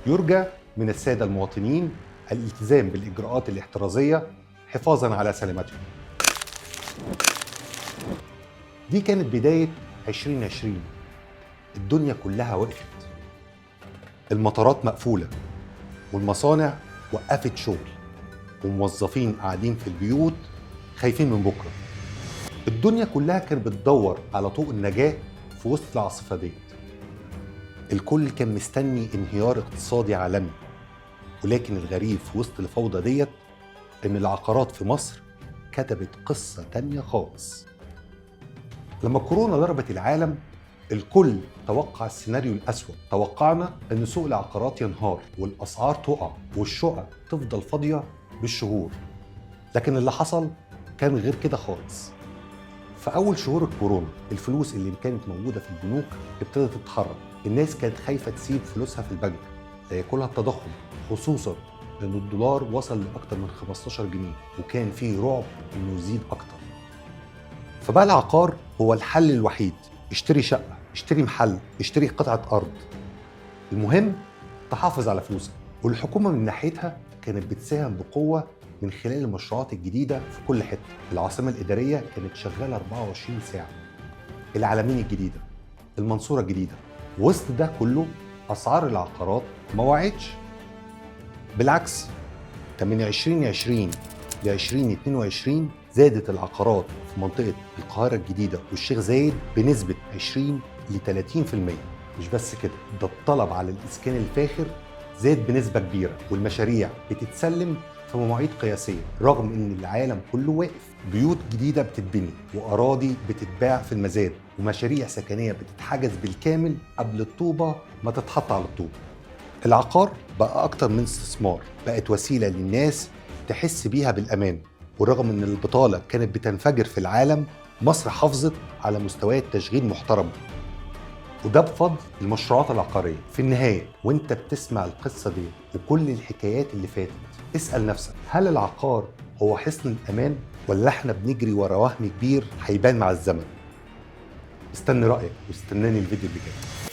يرجى من السادة المواطنين الالتزام بالإجراءات الاحترازية حفاظا على سلامتهم. دي كانت بداية 2020. الدنيا كلها وقفت، المطارات مقفولة، والمصانع وقفت شغل، وموظفين قاعدين في البيوت خايفين من بكرة. الدنيا كلها كانت بتدور على طوق النجاة في وسط العاصفة ديت. الكل كان مستني انهيار اقتصادي عالمي، ولكن الغريب في وسط الفوضى ديت إن العقارات في مصر كتبت قصة تانية خالص. لما كورونا ضربت العالم، الكل توقع السيناريو الأسوأ. توقعنا إن سوق العقارات ينهار والأسعار تقع والشقق تفضل فاضية بالشهور، لكن اللي حصل كان غير كده خالص. في أول شهور الكورونا الفلوس اللي كانت موجودة في البنوك ابتدت تتحرك. الناس كانت خايفة تسيب فلوسها في البنك لا ياكلها التضخم، خصوصا إن الدولار وصل لأكتر من 15 جنيه وكان فيه رعب إنه يزيد أكتر. فبقى العقار هو الحل الوحيد. اشتري شقة، اشتري محل، اشتري قطعة أرض، المهم تحافظ على فلوسك. والحكومة من ناحيتها كانت بتساهم بقوة من خلال المشروعات الجديدة في كل حتة. العاصمة الإدارية كانت شغالة 24 ساعة، العلمين الجديدة، المنصورة الجديدة. وسط ده كله أسعار العقارات ما وقعتش، بالعكس ده من 2020 ل 2022 زادت العقارات في منطقة القاهرة الجديدة والشيخ زايد بنسبة 20 ل 30%. مش بس كده، ده الطلب على الإسكان الفاخر زاد بنسبة كبيرة، والمشاريع بتتسلم في مواعيد قياسية رغم إن العالم كله واقف. بيوت جديدة بتتبني، وأراضي بتتباع في المزاد، ومشاريع سكنية بتتحجز بالكامل قبل الطوبة ما تتحط على الطوبة. العقار بقى أكتر من استثمار، بقت وسيلة للناس تحس بيها بالأمان. ورغم إن البطالة كانت بتنفجر في العالم، مصر حافظت على مستويات تشغيل محترمة، وده بفضل المشروعات العقارية. في النهاية وانت بتسمع القصة دي وكل الحكايات اللي فاتت، اسأل نفسك: هل العقار هو حصن الأمان، ولا احنا بنجري ورا وهم كبير هيبان مع الزمن؟ استني رأيك واستناني الفيديو اللي جاي.